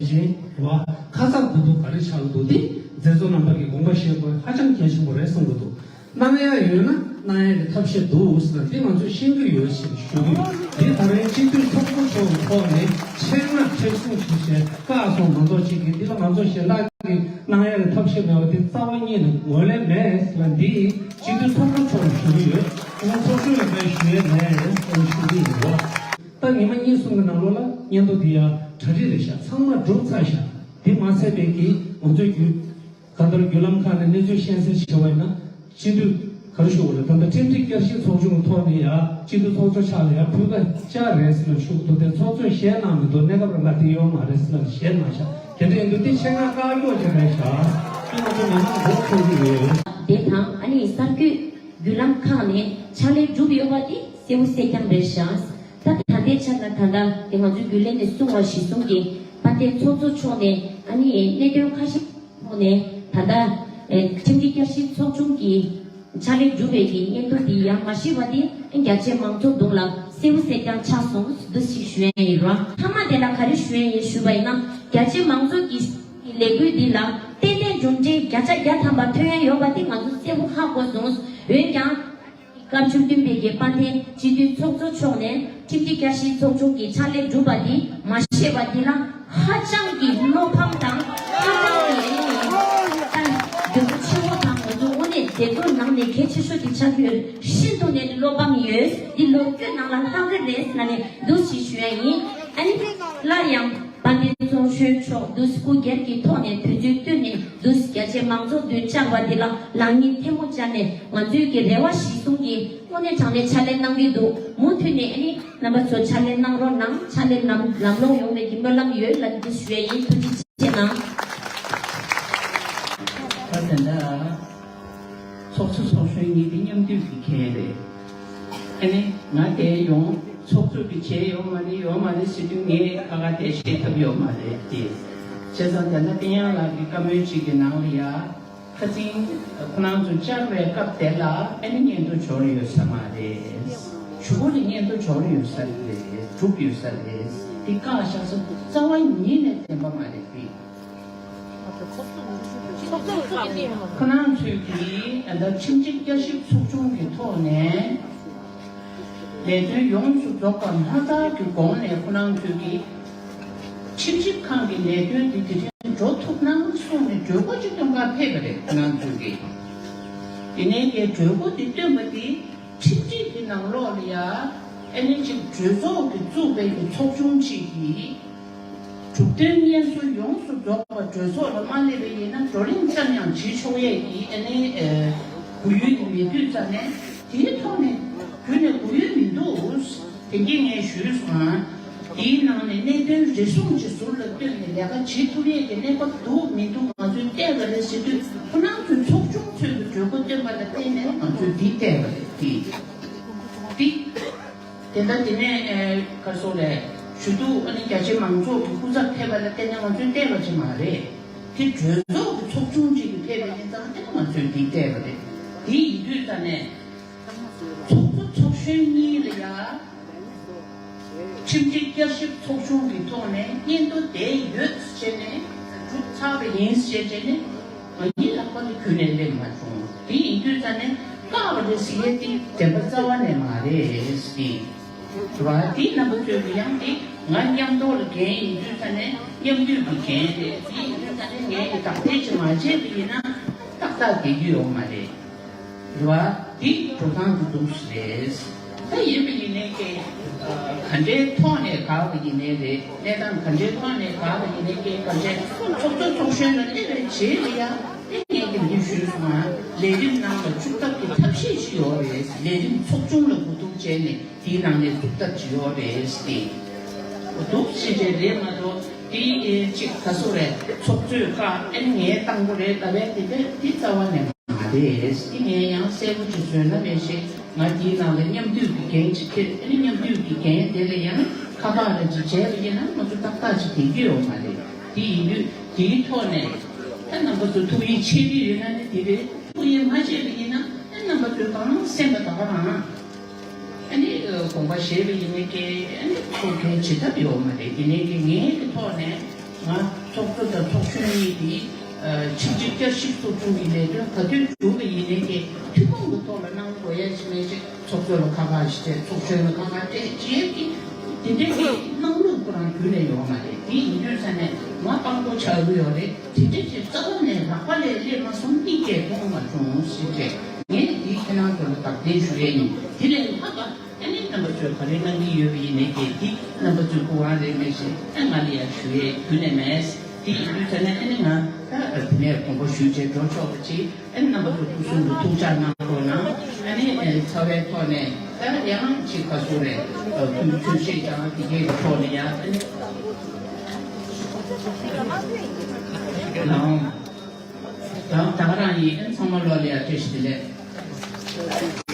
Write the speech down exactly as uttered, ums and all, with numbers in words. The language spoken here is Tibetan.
བཞིན་བ། ཁ་ཚ་དགོས་གཏུགས་ག་རེ་ཆགས་འདུག་དེ་མཛད་གཙོ་རྣམ་པ་གིས་དགོངས་པ་བཞེས་དགོས་ཧ་ཅང་གལ་ཆེན་པོ་རེད་བསམ་གྱི་འདུག་གནང་ཡ་ཡོད་ན་གནང་ཡ་གི་ཐབས་ཤེས་འདུག་ཟེར་ན་དེ་ང་ཚོས་ཤེས་ཀྱི་ཡོད་ཞེས་ཞུ་གི་ཡོད། འདི་ད་རེས་སྤྱི་འཐུས་ཚོགས་གཙོ་མཆོག་གི་ཐོག་ནས་ཆེད་མངགས་ཁྲིད་གསུང་ཞུ་བྱས་བཀག་སོང་མ་གཏོགས་ཅིག་གིས་འདི་ལ་ང་ཚོ་གཞན་དག་གིས་གནང་ཡ་གི་ཐབས་ཤེས་མེད་པ་དེ་རྩ་བ་ཉིད་ནས་ངོས་ལེན་མེད་ལ་འདི་སྤྱི་འཐུས་ཚོགས་གཙོ་མཆོག་ལ་ཞུ་གི་ཡོད། ཁོང་ཚོགས་གཞོན་ལ་ཕན་ཞུ་ཡས་མེད་ཞུ་གི་ཡོད། ད་ཉི་མ་གཉིས་གསུམ་གྱི་ནང་ལོགས་ལ་སྙན་ཐོ་འདི་ཡང་གྲ་སྒྲིག་རེད་ཤག་ཚང་མ་གྲུབ་ཚར་ཤག་དེ་མ་ཚད་པའི་གི་ང་ཚོའི་བརྒྱུད་གང་ལྟར་བརྒྱུད་ལམ་ཁག་ནས་གནས་ཚུལ་ཤེས་གསལ་བྱས་པ་ཡིན་ན་སྤྱི་འཐུས་ག་རེ་ཞུ་དགོས་རེད། ད་ལྟ་ཁྲིམས་སྒྲིག་བསྐྱར་ཞིབ་ཚོགས་ཆུང་གི་ཐོག་ནས་ཡང་སྤྱི་འཐུས་ཚོགས་གཙོ་ཕྱག་ལ་ཡང་ཕུལ་ཁ་བཅར་རེད་ཟེར་ལ་ཞུ་གི་འདུག་དེ་ཚོགས་གཙོས་བཞེས་གནང་མི་འདུག་གནས་སྐབས་རང་ཁ་དེ་ཡོད་མ་རེད་ཟེར་ལ་བཞེས་གནང་ཤག་དེ་འདྲ་ཡིན་དུས་དེ་ཆེད་མངགས་བཀག་འགོག་བྱས་པའི་ཤག་དེ་ང་ཚོ་མི་མང་མགོ་འཁོར་གི་ཡོད། དེ་དང་ཨ་ནི་གསར་འགོད་བརྒྱུད་ལམ་ཁག་ནས་ཕྱག་ལས་གྲུབ་ཡོད་པ་དེ་གསལ་པོ་གསལ་རྐྱང་རེད་ཤག་ད་ད་ལྟའི་ཆར་ལ་ད་ལྟ་དེ་ང་ཚོའི་རྒྱུན་ལས་ནས་གསུང་བ་གཞིར་བཟུང་གིས་དཔལ་ལྡན་ཚོགས་གཙོ་མཆོག་ནས་ཨ་ནི་གནད་དོན་ཁ་ཤས་ཐོག་ནས་ད་ལྟ་ཁྲིམས་སྒྲིག་བསྐྱར་ཞིབ་ཚོགས་ཆུང་གི་ཕྱག་ལས་གྲུབ་པའི་གི་སྙན་ཐོ་འདི་ཡང་མ་ཤེས་པ་དེ་རྒྱ་ཆེ་མང་ཚོགས་གདོང་ལ་གསལ་པོ་གསལ་རྐྱང་ཆགས་སོང་འདུག་ཞིག་ཞུ་ཡ་ཡིན་རོགས། མཐའ་མ་དེ་ལ་ག་རེ་ཞུ་ཡ་ཡིན་ཞུས་པ་ཡིན་ན་རྒྱ་ཆེ་མང་ཚོགས་ཀྱི་ལས་འགུལ་འདི་ལ་ཏན་ཏན་མཇུག་འབྲས་བརྒྱ་ཆ་བརྒྱ་ཐམ་པ་ཐོན་ཡ་ཡོད་པ་དེ་ང་ཚོ་གསལ་པོ་ཧ་གོ་སོང་། འོན་ཀྱང་། སྐབས་བཅུ་བདུན་པའི་གི་དཔལ་ལྡན་སྤྱི་འཐུས་ཚོགས་གཙོ་མཆོག་ནས་ཁྲིམས་སྒྲིག་བསྐྱར་ཞིབ་ཚོགས་ཆུང་གི་ཕྱག་ལས་གྲུབ་པ་འདི་མ་ཤེས་པ་འདི་ལ་ཧ་ཅང་གི་བློ་ཕམ་དང་ཧ་ཅང་གི་ཨ་ནི་ད་འདོད་པ་ཆེ་བོ་དང་ང་ཚོ་དངོས་གནས་སྡེ་ཚོགས་ནང་ནས་གལ་ཆེ་ཤོས་དེ་ཆགས་ཡོད། ཤིན་ཏུ་ནས་བློ་ཕམ་ཡོད། འདི་ལོ་རྒྱུས་ནང་ལ་ལྷག་གི་རེད་ཟེར་ནས་འདུག་ཞེས་ཞུ་ཡ་ཡིན། ཨ་ནི་སླར་ཡང་དཔལ་ལྡན་ཚོགས་གཞོན་མཆོག་འདུག་སྐུ་སྒེར་གྱི་ཐོག་ནས་དུས་ཚོད་བཏོན་ནས་འདུག་རྒྱ་ཆེ་མང་ཚོགས་མདུན་བཅར་བ་འདི་ལ་ལག་གཉིས་ཐལ་མོ་སྦྱར་ནས་ང་ཚོའི་གི་རེ་བ་གཞིར་བཟུང་གིས་དངོས་གནས་དྲང་གནས་ཕྱག་ལས་གནང་གི་འདུག་མུ་མཐུད་ནས་ཨ་ནི་རྣམ་པ་ཚོ་ཕྱག་ལས་གནང་རོགས་གནང་། ཕྱག་ལས་ལམ་ལམ་ལྷོང་ཡོང་བའི་གི་སྨོན་ལམ་ཡོད་ལ་འདི་ཞུ་ཡས་ཡིན། ཐུགས་རྗེ་ཆེ་གནང་། ད་དེ་འདྲ། ཚོགས་གཙོ་ཚོགས་གཞོན་གཉིས་དེ་མཉམ་འདུས་ཀྱི་འགན་རེད། ཨ་ནི་ང་དེ་ཡོང་ཚོགས་གཙོ་གི་བྱས་ཡོད་མ་རེད་ཡོད་མ་རེད་ཟེར་དུས་ངས་ཁ་ཁ་དེ་བཤད་ཐུབ་ཡོད་མ་རེད་དེ། བྱས་ཙང་དེ་འདྲ་བསྟན་དབྱངས་ལགས་ཀྱི་བཀའ་མོལ་གཅིག་གི་ནང་ལ་ཡ། ཁ་སང་ཁོ་རང་ཚོ་བཅར་བའི་སྐབས་དེ་ལ་ཨ་ནི་སྙན་ཐོ་འབྱོར་ཡོད་ས་མ་རེད། གཞུག་གུ་ལ་སྙན་ཐོ་འབྱོར་ཡོད་ས་རེད། གྲུབ་ཡོད་ས་རེད། འདི་བཀག་བཞག་ས་རྩ་བ་ཉིད་ནས་བདེན་པ་མ་རེད་དེ། ཁོ་རང་ཚོས་ཀྱིས་ད་ལྟ་ཁྲིམས་སྒྲིག་བསྐྱར་ཞིབ་ཚོགས་ཆུང་གི་ཐོག་ནས་ལས་དོན་ཡོངས་སུ་རྫོགས་པ་མ་ཐག་གི་གོང་ནས་ཁོ་རང་ཚོས་ཀྱིས་ཁྲིམས་ཞིབ་ཁང་གི་ལས་དོན་དེ་དེ་རིང་འགྲོ་ཐུབ་ན་གསུངས་ནས་གྲོས་འགོ་ཅིག་གཏོང་གར་ཕེབས་པ་རེད། ཁོ་རང་ཚོས་ཀྱིས་དེ་ནས་ཀྱི་གྲོས་འགོ་དེ་བཏོན་པ་དེ། ཁྲིམས་སྒྲིག་གི་ནང་ལོགས་ལ་ཡ། ཨ་ནི་ཅིག་གྲོས་ཚོགས་ཀྱི་བཙུགས་པའི་གི་ཚོགས་ཆུང་ཅིག་གིས། གྲུབ་དོན་སྙན་སེང་ཡོངས་སུ་རྫོགས་པ་གྲོས་ཚོགས་ལ་མ་སླེབས་པ་ཡིན་ན་བགྲོ་གླེང་ཙམ་ཡང་བྱེད་ཆོག་ཡས་ཀྱི་ཨ་ནི། གོ་ཡུལ་དེ་མེད་དུས་ཙང་ནས་དེའི་ཐོག་ནས་ཁྱོན་ནས་གོ་ཡུལ་མི་འདུག་དེ་གིས་ངས་ཞུས་སོང་ཨ། དེའི་ནང་ནས་གནད་དོན་རེ་ཟུང་ཅིག་ཟུར་ལ་བཏོན་ནས་ལས་ཀ་བྱེད་ཐུབ་ཡས་ཀྱི་གནས་བབ་འདུག་མི་འདུག་ང་ཚོས་བལྟས་པ་རེད་ཟེར་དུས་ཁོ་རང་ཚོའི་ཚོགས་ཆུང་ཚོས་ཀྱི་གྲོས་འགོ་བཏོན་པ་ལ་བརྟེན་ནས་ང་ཚོས་འདི་བལྟས་པ་རེད་དེ། འདི། དེ་ལྟར་དེ་ནས་ག་སོགས་ལས་ཞུ་གཏུག་ཨ་ནི་རྒྱ་ཆེ་མང་ཚོགས་ཀྱི་སྐུ་ཚབ་ཕེབས་པ་ལ་བརྟེན་ནས་ང་ཚོས་བལྟས་པ་ཅིག་མ་རེད། དེ་གྲོས་ཚོགས་ཀྱི་ཚོགས་ཆུང་ཅིག་གིས་ཕེབས་པ་ཡིན་ཙང་དེ་ང་ཚོས་འདི་བལྟས་པ་རེད། དེ་ཡིན་དུས་ད་ནས། ཚོགས་གཙོ་ཚོགས་གཞོན་གཉིས་ལ་ཡ། ཁྲིམས་སྒྲིག་བསྐྱར་ཞིབ་ཚོགས་ཆུང་གི་ཐོག་ནས་སྙན་ཐོ་བསྡད་ཡོད་ཟེར་ནས་གྲུབ་ཚར་བ་ཡིན་ཟེར་བྱས་ནས་ང་གཉིས་ལྷག་པ་ནི་ཁྱོན་ནས་སླེབས་མ་བྱུང་། དེ་ཡིན་དུས་ཙང་ནས་བཀག་པ་རེད་ཟེར་ཡས་དེ་བདེན་པ་རྩ་བ་ནས་མ་རེད་ཟེར། རེད་བ། དེ་རྣམ་པ་ཚོས་ཀྱི་ཡང་དེ་ང་མཉམ་དུ་ལ་འགན་ཡིན་དུས་ཙང་ནས་མཉམ་འདུས་ཀྱི་འགན་རེད། དེ་ཡིན་དུས་ཙང་ནས་ངས་ཀྱི་དག་ཐེར་ཅིག་མ་བྱས་པ་ཡིན་ན་ཏག་ཏག་བསྡད་རྒྱུ་ཡོད་མ་རེད། རེད་བ། འདི་འགྲོ་སྟངས་འདི་འདུག་སེ་རེད། ད་ཡིན་པ་ཡིན་ནའི་ཀྱེ། ག་འདྲའི་ཐོག་ནས་དགག་པ་ཡིན་ནའི་རེད། གནས་སྟངས་ག་འདྲའི་ཐོག་ནས་དགག་པ་ཡིན་ནའི་ཀྱེ། ག་འདྲའི་ཚོགས་གཙོ་ཚོགས་གཞོན་ལ་སླེབས་པའི་རྗེས་ལ་ཡང་ངས་ཀྱི་འདི་ཞུས་སོང་ང་། ལས་རིམ་ནང་ལ་བཅུག་ཐབས་ཀྱི་ཐབས་ཤེས་ཤིག་ཡོད་རེད། ལས་རིམ་ཚོགས་ཆུང་ལ་གོ་བསྡུར་བྱས་ནས་དེའི་ནང་ནས་བཅུག་ཐབས་ཅིག་ཡོད་རེད་ཟེར་ཏེ། འདུག་ཟེར་བྱས་རེད་མ་གཏོགས་དེ་ཅིག་ག་སོ་རེད། ཚོགས་གཙོས་བཀག་ཨེ་ངས་བཏང་གི་རེད་ལབ་པའི་དེ་དེ་དེ་རྩ་བ་ནས་མ་རེད། དེ་ངས་ཡང་གསལ་པོ་ཅིག་བཟོས་ན་མེད་ཞེས། ང་དེའི་ནང་ལ་མཉམ་འདུས་ཀྱི་འགན་ཅིག་འཁྱེར། ཨ་ནི་མཉམ་འདུས་ཀྱི་འགན་དེ་ལ་ཡང་ཁ་པར་ལ་ཅིག་བྱས་པ་ཡིན་ན་ང་ཚོ་ཏག་ཏག་ཅིག་བསྡད་རྒྱུ་ཡོད་མ་རེད། དེ་ཡིན་དུས་དེའི་ཐོག་ནས་ད་རྣམ་པ་ཚོ་ཐུགས་ཡིད་ཆེས་ཀྱི་ཡོད་ན་ནི་དེ་རེད། ཐུགས་ཡིད་མ་ཆེས་པ་ཡིན་ན་ཨ་རྣམ་པ་ཚོས་གང་སེམས་པ་ད་ག་རང་། ཨ་ནི་དགོངས་པ་བཞེས་པ་ཡིན་ནའི་ཀྱེ། ཨ་ནི་ཁོ་གལ་བྱེད་ཐབས་ཡོད་མ་རེད། དེ་ནས་ཀྱེ་ངའི་གི་ཐོག་ནས་ ང་ཚོགས་གཙོ་དང་ཚོགས་གཞོན་གཉིས་ཀྱིས་ཆབ་སྲིད་བསྐྱར་ཞིབ་ཚོགས་ཆུང་གི་ལས་དོན་ག་དུས་བསྒྲུབས་པ་ཡིན་ནའི་གི་ཐུན་མོང་གི་ཐོག་ལ་གནང་དགོས་ཡ་ཞིག་མེད་ཅིག་ཚོགས་གཙོ་ལ་ཁ་ཁ་ཞིག་བྱས། ཚོགས་གཞོན་ལ་ཁ་ཁ་སྤྲད་བྱས་ཀྱི་དེ་འདྲའི་གི་གནང་ལུགས་ཁོ་རང་རྒྱུན་ནས་ཡོད་མ་རེད། དེ་ཡིན་དུས་ས་ནས་ང་དཔང་པོ་ཆགས་ཀྱི་ཡོད་རེད། དེ་འདྲ་ཞིག་རྩ་བ་ནས་ལག་པ་ལས་སླེབས་མ་སོང་། གཉིས་ཀས་མཐོང་མ་བྱུང་ཞེས་བྱས། ངས་འདི་ཁྱེད་རང་ཚོ་ལ་བདག་འཛིན་ཞུ་ཡས་ཡིན། དེ་ལས་ལྷག་པ་ཨ་ནི་རྣམ་པ་ཚོས་ག་རེ་གནང་གི་ཡོད་པ་ཡིན་ནའི་གི་འདི་རྣམ་པ་ཚོའི་སྐུ་དབང་རེད་མེད་ཞེས་ཨ་ང་ལ་ཡང་ཞུ་ཡས་རྒྱུན་ནས་མེད། དེ་ཡིན་དུས་ཙ་ན་ཨ་ནི་ང་ད་དེ་ནས་དགོངས་པ་ཞུས་བྱས་འགྲོ་ཆོག་པ་ཅིག་ཨ་ནི་རྣམ་པ་ཚོ་སྐུ་གསུང་གི་ཐུགས་ཅག་གནང་རོགས་གནང་། ཨ་ནི་ཚ་བའི་ཐོག་ནས་ད་ཡང་ཅིག་ག་ཚོད་རེད། ཐུགས་ཆོས་ཤེས་ཀྱང་དེ་གའི་ཐོག་ནས་ཡང་ཨ་ནི་ལའང་ད་ད་ག་རང་ཡིན། ཨ་ནི་ཚང་མ་ལོ་ལ་ཡང་བཀྲ་ཤིས་བདེ་ལེགས།